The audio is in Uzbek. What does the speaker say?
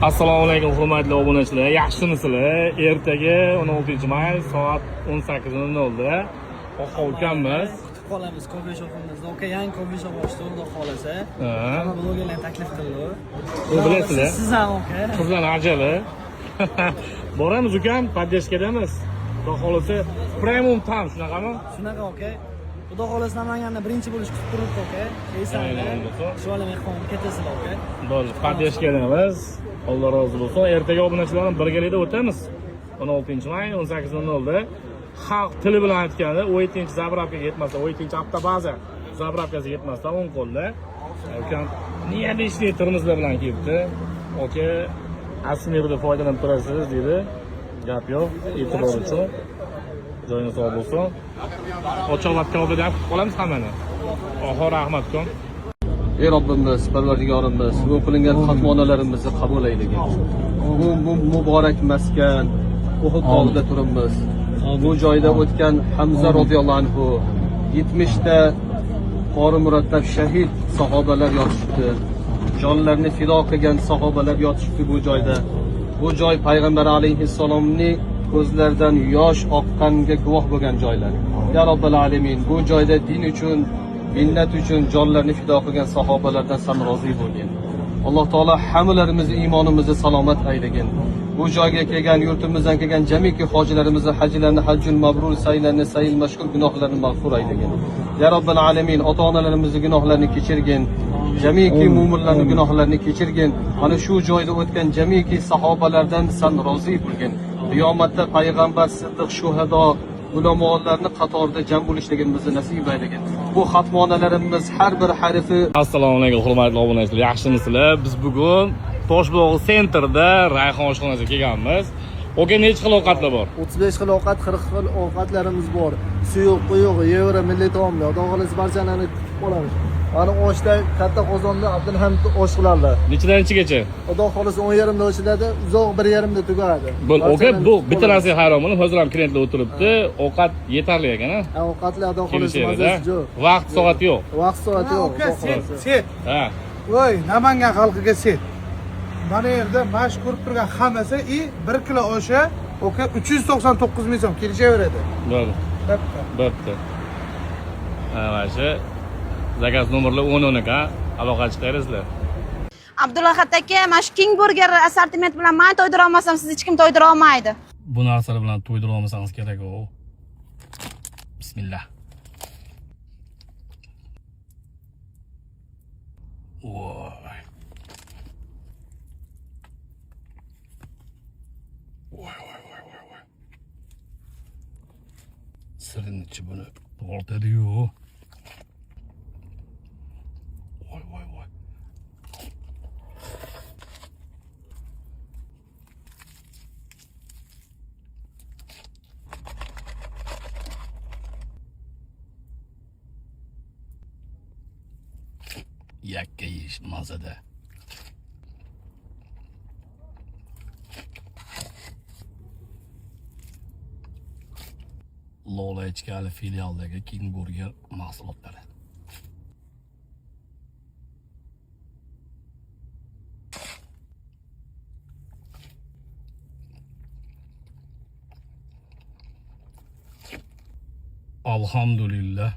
Assalomu alaykum, hurmatli obunachilar. Yaxshimisizlar? Ertaga 16-may soat 18:00 da Oqa ukamiz. Kutib qolamiz kofe shopimizda. Aka yangi kofe shop ochdi, xudo xohlasa. Ha. Hamma blogerlarni taklif qildi. U bilasizlar. Siz ham aka. Qizlarni ajali. Boramiz ukam, поддержка damiz. Xudo xohlasa premium tam shunaqami? Shunaqa aka. Xudo xohlasa Namanganda birinchi bo'lish kutib turibdi aka. Aynan Kelsanlar, bo'lsa. shu bilan mehmon ketasizlar aka. Bo'ldi, поддержка damiz. Alloh rozi bo'lsin. Ertaga obunachilar bilan birgalikda o'tamiz. 16-may 18:00 da xalq tili bilan aytganda 17-заправка ga yetmasdan, 17-avtobaza заправка siga yetmasdan o'ng qo'lda ukam необычный termoslar bilan kelibdi. Aka, Asmirda foydalanib turasiz deydi. Gap yo'q, e'tibor uchun. Joyingiz sog' bo'lsin. Ochiq va kutib qolamiz hammani. Oxir rahmat ukam. Ey Robbimiz, Parvardigorimiz, bu qilingan xatmonalarimizni qabul aylagin. Bu muborak maskan Uhud tog'ida turibmiz. Bu joyda o'tgan Hamza roziyallohu anhu 70 ta qori murattab shahid sahobalar yotishibdi. Jonlarini fido qilgan sahobalar yotishibdi bu joyda. Bu joy payg'ambar alayhissalomning ko'zlaridan yosh oqqanga guvoh bo'lgan joylar. Ya Robbil alamin, bu joyda din uchun, millat uchun jonlarini fido qilgan sahobalardan san rozi bo'lgin. Alloh taolo hammalarimizni iymonimizni salomat aylagin. Bu joyga kelgan, yurtimizdan kelgan jamiki hojilarimizni hajlarini hajjul mabrur, saylarini sayil mashkur, gunohlarini mag'fur aylagin. Ya Robbil alamin, ota-onalarimizni gunohlarini kechirgin. Jamiki mo'minlarning gunohlarini kechirgin. Mana shu joyda o'tgan jamiki sahobalardan san rozi bo'lgin. Qiyomatda payg'ambar, siddiq, shuhado, ulamolarni qatorida jam bo'lishligimizni nasib aylagin. Bu xatmonalarimiz har bir harfi Assalomu alaykum, hurmatli obunachilar. Yaxshimisizlar? Biz bugun Toshbog'i sentrda Rayhon oshxonasiga kelganmiz. Aka, necha xil ovqatlar bor? 35 xil ovqat, 40 xil ovqatlarimiz bor. Suyuq, quyuq, yevro, milliy taomlar. Xudo xohlasa barchalarini kutib qolamiz. Mana oshda katta qozonda Abdulhamid osh qiladilar. Nechadan nechigacha? Xudo xohlasa 10:30 da ochiladi, uzoq 1:30 da tugadi. Bo'l, aka, Barchalarini bu kutib bitta qolamiz. narsaga hayron bo'ldim. Hozir ham klientlar o'tiribdi. Ovqat yetarli ekan, ha? Ha, ovqatlar xudo xohlasa Kelishaveradi. mazasi jo'q. Vaqt soat yo'q. Vaqt soati yo'q. Aka, Xudo set, xohlasa. set. Ha. Voy, Namangan xalqiga set. Mana yerda mash ko'rib turgan hammasi и 1 kilo osha, aka, 399 ming so'm kelishaveradi. Bo'ldi. Bitta. Bo'pti. Mana shu заказ nomerlar 10 10 ekan. Aloqa chiqaringizlar. Abdulahat aka, mana shu King Burger assortiment bilan men to'ydira olmasam, sizni hech kim to'ydira olmaydi. Bu narsalar bilan to'ydira olmasangiz kerak u. Bismillah. Voy. Voy voy voy voy voy. Sirini ichi buni tortadi-yu. Voy voy voy. Yakka yeyish mazada. Lola Ichkali filialidagi King Burger mahsulotlari. Alhamdulillah.